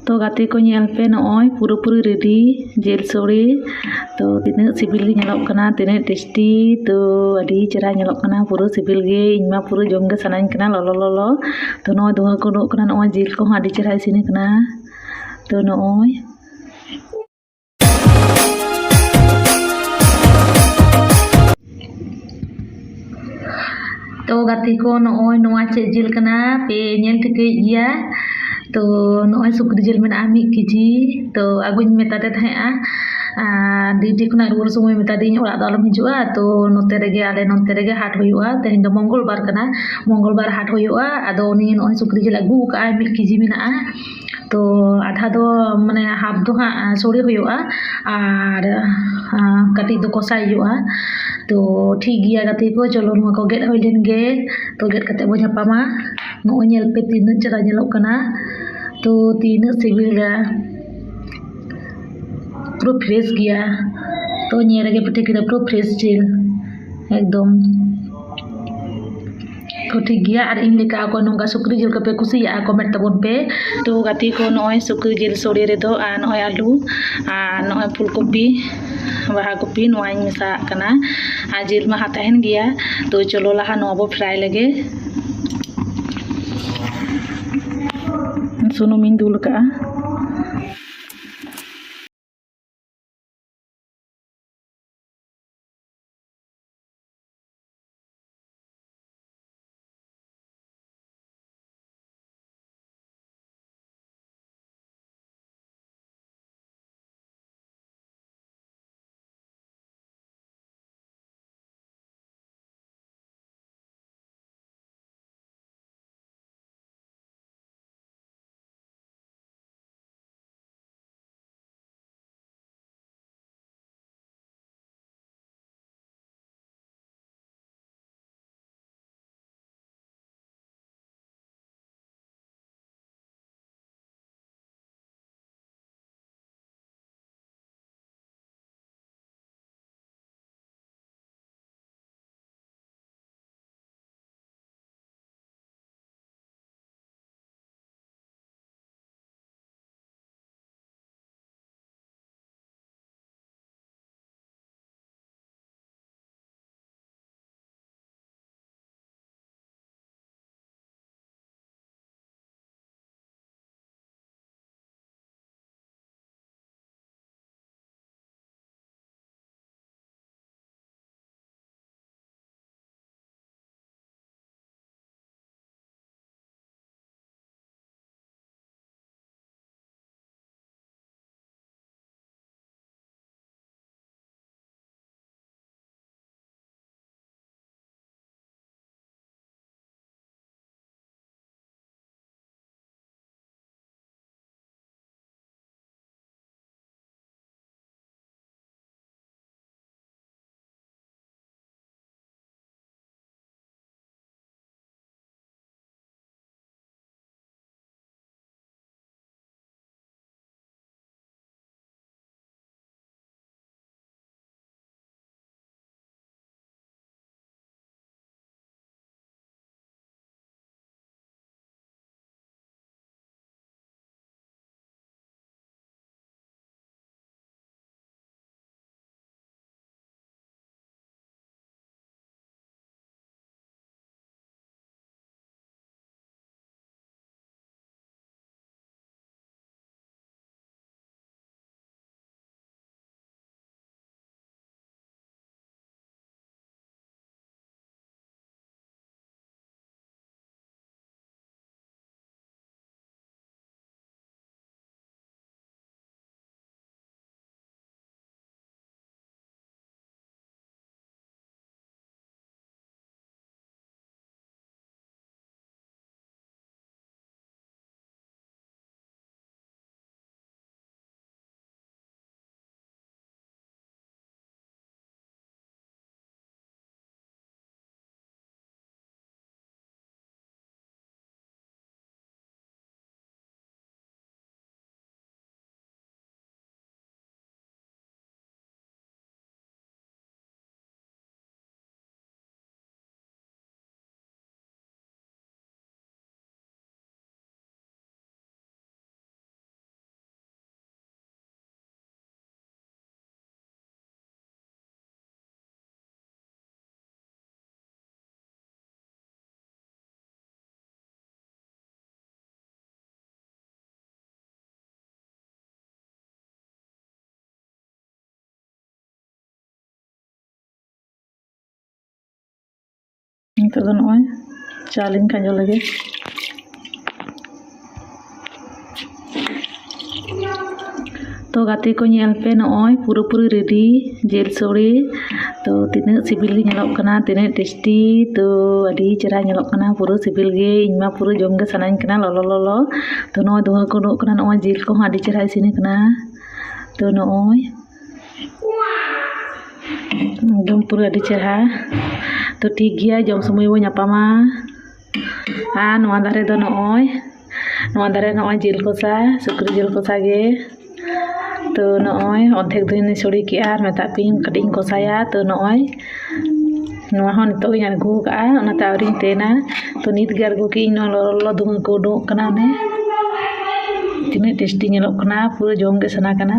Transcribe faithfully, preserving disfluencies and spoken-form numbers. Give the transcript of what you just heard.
ᱛᱚ ᱜᱟᱛᱮ ᱠᱚ, ᱧᱮᱞ ᱯᱮ, ᱱᱚᱜᱼᱚᱭ ᱯᱩᱨᱟᱹᱯᱩᱨᱤ ᱨᱮᱰᱤ ᱡᱤᱞ ᱥᱳᱲᱮ᱾ ᱛᱚ ᱛᱤᱱᱟᱹᱜ ᱥᱤᱵᱤᱞ ᱜᱮ ᱧᱮᱞᱚᱜ ᱠᱟᱱᱟ, ᱛᱤᱱᱟᱹᱜ ᱴᱮᱥᱴᱤ᱾ ᱛᱚ ᱟᱹᱰᱤ ᱪᱮᱦᱨᱟ ᱧᱮᱞᱚᱜ ᱠᱟᱱᱟ, ᱯᱩᱨᱟᱹ ᱥᱤᱵᱤᱞ ᱜᱮ᱾ ᱤᱧ ᱢᱟ ᱯᱩᱨᱟᱹ ᱡᱚᱢ ᱜᱮ ᱥᱟᱱᱟᱧ ᱠᱟᱱᱟ ᱞᱚᱞᱚ ᱞᱚᱞᱚ᱾ ᱛᱚ ᱱᱚᱜᱼᱚᱭ ᱫᱷᱩᱸᱣᱟᱹ ᱠᱚ ᱩᱰᱩᱠ ᱠᱟᱱᱟ, ᱱᱚᱜᱼᱚᱭ ᱡᱤᱞ ᱠᱚᱦᱚᱸ ᱟᱹᱰᱤ ᱪᱮᱦᱨᱟ ᱤᱥᱤᱱ ᱠᱟᱱᱟ᱾ ᱛᱚ ᱱᱚᱜᱼᱚᱭ ᱛᱚ ᱜᱟᱛᱮ ᱠᱚ, ᱱᱚᱜᱼᱚᱭ ᱱᱚᱣᱟ ᱪᱮᱫ ᱡᱤᱞ ᱠᱟᱱᱟ ᱯᱮ ᱧᱮᱞ ᱴᱷᱤᱠᱟᱹᱭᱮᱫ ᱜᱮᱭᱟ? ᱛᱚ ᱱᱚᱜᱼᱚᱭ ᱥᱩᱠᱨᱤ ᱡᱤᱞ ᱢᱮᱱᱟᱜᱼᱟ ᱢᱤᱫ ᱠᱮᱡᱤ᱾ ᱛᱚ ᱟᱹᱜᱩᱧ ᱢᱮᱛᱟᱫᱮ ᱛᱟᱦᱮᱸᱜᱼᱟ, ᱟᱨ ᱰᱤᱭᱩᱴᱤ ᱠᱷᱚᱱᱟᱜ ᱨᱩᱣᱟᱹᱲ ᱥᱚᱢᱚᱭ ᱢᱮᱛᱟᱫᱤᱧ, "ᱚᱲᱟᱜ ᱫᱚ ᱟᱞᱚᱢ ᱦᱤᱡᱩᱜᱼᱟ, ᱛᱚ ᱱᱚᱛᱮ ᱨᱮᱜᱮ, ᱟᱞᱮ ᱱᱚᱛᱮ ᱨᱮᱜᱮ ᱦᱟᱴ ᱦᱩᱭᱩᱜᱼᱟ, ᱛᱮᱦᱮᱧ ᱫᱚ ᱢᱚᱝᱜᱚᱞ ᱵᱟᱨ ᱠᱟᱱᱟ, ᱢᱚᱝᱜᱚᱞ ᱵᱟᱨ ᱦᱟᱴ ᱦᱩᱭᱩᱜᱼᱟ᱾" ᱟᱫᱚ ᱩᱱᱤ ᱱᱚᱜᱼᱚᱭ ᱥᱩᱠᱨᱤ ᱡᱤᱞ ᱟᱹᱜᱩ ᱟᱠᱟᱫᱼᱟᱭ, ᱢᱤᱫ ᱠᱮᱡᱤ ᱢᱮᱱᱟᱜᱼᱟ᱾ ᱛᱚ ᱟᱫᱷᱟ ᱫᱚ ᱢᱟᱱᱮ ᱦᱟᱯ ᱫᱚ ᱦᱟᱸᱜ ᱥᱳᱲᱮ ᱦᱩᱭᱩᱜᱼᱟ, ᱟᱨ ᱟᱸ, ᱠᱟᱹᱴᱤᱡ ᱫᱚ ᱠᱚᱥᱟᱭ ᱦᱩᱭᱩᱜᱼᱟ᱾ ᱛᱚ ᱴᱷᱤᱠ ᱜᱮᱭᱟ ᱜᱟᱛᱮ ᱠᱚ, ᱪᱚᱞᱚ ᱱᱚᱣᱟ ᱠᱚ ᱜᱮᱫ ᱦᱩᱭ ᱞᱮᱱ ᱜᱮ᱾ ᱛᱚ ᱜᱮᱫ ᱠᱟᱛᱮ ᱵᱚ ᱧᱟᱯᱟᱢᱟ᱾ ᱱᱚᱜᱼᱚᱭ ᱧᱮᱞ ᱯᱮ ᱛᱤᱱᱟᱹᱜ ᱪᱮᱦᱨᱟ ᱧᱮᱞᱚᱜ ᱠᱟᱱᱟ᱾ ᱛᱚ ᱛᱤᱱᱟᱹᱜ ᱥᱤᱵᱤᱞᱟ, ᱯᱩᱨᱟᱹ ᱯᱷᱨᱮᱥ ᱜᱮᱭᱟ᱾ ᱛᱚ ᱧᱮᱞ ᱨᱮᱜᱮ ᱯᱮ ᱴᱷᱤᱠᱟᱹᱭᱮᱫᱟ ᱯᱩᱨᱟᱹ ᱯᱷᱨᱮᱥ ᱡᱤᱞ ᱮᱠᱫᱚᱢ᱾ ᱛᱚ ᱴᱷᱤᱠ ᱜᱮᱭᱟ, ᱟᱨ ᱤᱧ ᱞᱮᱠᱟ ᱚᱠᱚᱭ ᱱᱚᱝᱠᱟ ᱥᱩᱠᱨᱤ ᱡᱤᱞ ᱠᱚᱯᱮ ᱠᱩᱥᱤᱭᱟᱜᱼᱟ, ᱠᱚᱢᱮᱱᱴ ᱛᱟᱵᱚᱱ ᱯᱮ᱾ ᱛᱚ ᱜᱟᱛᱮ ᱠᱚ, ᱱᱚᱜᱼᱚᱭ ᱥᱩᱠᱨᱤ ᱡᱤᱞ ᱥᱳᱲᱮ ᱨᱮᱫᱚ ᱟᱨ ᱱᱚᱜᱼᱚᱭ ᱟᱹᱞᱩ ᱟᱨ ᱱᱚᱜᱼᱚᱭ ᱯᱷᱩᱞ ᱠᱚᱯᱤ, ᱵᱟᱦᱟ ᱠᱚᱯᱤ, ᱱᱚᱣᱟᱧ ᱢᱮᱥᱟᱣᱟᱜ ᱠᱟᱱᱟ᱾ ᱟᱨ ᱡᱤᱞ ᱢᱟ ᱦᱟᱸᱜ ᱛᱟᱦᱮᱱ ᱜᱮᱭᱟ᱾ ᱛᱚ ᱪᱚᱞᱚ ᱞᱟᱦᱟ ᱱᱚᱣᱟ ᱵᱚ ᱯᱷᱨᱟᱭ ᱞᱮᱜᱮ᱾ ᱥᱩᱱᱩᱢᱤᱧ ᱫᱩᱞ ᱟᱠᱟᱜᱼᱟ᱾ ᱱᱤᱛᱚᱜ ᱫᱚ ᱱᱚᱜᱼᱚᱭ ᱪᱟᱣᱞᱮᱧ ᱠᱷᱟᱸᱡᱚ ᱞᱮᱜᱮ᱾ ᱛᱚ ᱜᱟᱛᱮ ᱠᱚ, ᱧᱮᱞ ᱯᱮ, ᱱᱚᱜᱼᱚᱭ ᱯᱩᱨᱟᱹᱯᱩᱨᱤ ᱨᱮᱰᱤ ᱡᱤᱞ ᱥᱳᱲᱮ᱾ ᱛᱚ ᱛᱤᱱᱟᱹᱜ ᱥᱤᱵᱤᱞ ᱜᱮ ᱧᱮᱞᱚᱜ ᱠᱟᱱᱟ, ᱛᱤᱱᱟᱹᱜ ᱴᱮᱥᱴᱤ᱾ ᱛᱚ ᱟᱹᱰᱤ ᱪᱮᱦᱨᱟ ᱧᱮᱞᱚᱜ ᱠᱟᱱᱟ, ᱯᱩᱨᱟᱹ ᱥᱤᱵᱤᱞ ᱜᱮ᱾ ᱤᱧ ᱢᱟ ᱯᱩᱨᱟᱹ ᱡᱚᱢ ᱜᱮ ᱥᱟᱱᱟᱧ ᱠᱟᱱᱟ ᱞᱚᱞᱚ ᱞᱚᱞᱚ᱾ ᱛᱚ ᱱᱚᱜᱼᱚᱭ ᱫᱷᱩᱸᱣᱟᱹ ᱠᱚ ᱩᱰᱩᱠ ᱠᱟᱱᱟ, ᱱᱚᱜᱼᱚᱭ ᱡᱤᱞ ᱠᱚᱦᱚᱸ ᱟᱹᱰᱤ ᱪᱮᱦᱨᱟ ᱤᱥᱤᱱ ᱠᱟᱱᱟ᱾ ᱛᱚ ᱱᱚᱜᱼᱚᱭ ᱮᱠᱫᱚᱢ ᱯᱩᱨᱟᱹ ᱟᱹᱰᱤ ᱪᱮᱦᱨᱟ᱾ ᱛᱚ ᱴᱷᱤᱠ ᱜᱮᱭᱟ, ᱡᱚᱢ ᱥᱚᱢᱚᱭ ᱵᱚᱱ ᱧᱟᱯᱟᱢᱟ᱾ ᱟᱨ ᱱᱚᱣᱟ ᱫᱷᱟᱨᱮ ᱫᱚ ᱱᱚᱜᱼᱚᱭ, ᱱᱚᱣᱟ ᱫᱷᱟᱨᱮ ᱱᱚᱜᱼᱚᱭ ᱡᱤᱞ ᱠᱚᱥᱟ, ᱥᱩᱠᱨᱤ ᱡᱤᱞ ᱠᱚᱥᱟ ᱜᱮ᱾ ᱛᱚ ᱱᱚᱜᱼᱚᱭ ᱚᱨᱫᱷᱮᱠ ᱫᱚᱧ ᱥᱳᱲᱮ ᱠᱮᱜᱼᱟ ᱟᱨ ᱢᱮᱛᱟᱜ ᱯᱮᱭᱟᱹᱧ ᱠᱟᱹᱴᱤᱡ ᱤᱧ ᱠᱚᱥᱟᱭᱟ᱾ ᱛᱚ ᱱᱚᱜᱼᱚᱭ ᱱᱚᱣᱟ ᱦᱚᱸ ᱱᱤᱛᱚᱜ ᱤᱧ ᱟᱬᱜᱚ ᱠᱟᱜᱼᱟ, ᱚᱱᱟᱛᱮ ᱟᱹᱣᱨᱤᱧ ᱛᱮᱱᱟ᱾ ᱛᱚ ᱱᱤᱛ ᱜᱮ ᱟᱬᱜᱚ ᱠᱮᱜ ᱤᱧ, ᱱᱚᱣᱟ ᱞᱚᱞᱚ ᱞᱚᱞᱚ ᱫᱷᱩᱸᱣᱟᱹ ᱠᱚ ᱩᱰᱩᱠᱚᱜ ᱠᱟᱱᱟ᱾ ᱚᱱᱮ ᱛᱤᱱᱟᱹᱜ ᱴᱮᱥᱴᱤ ᱧᱮᱞᱚᱜ ᱠᱟᱱᱟ, ᱯᱩᱨᱟᱹ ᱡᱚᱢ ᱜᱮ ᱥᱟᱱᱟ ᱠᱟᱱᱟ᱾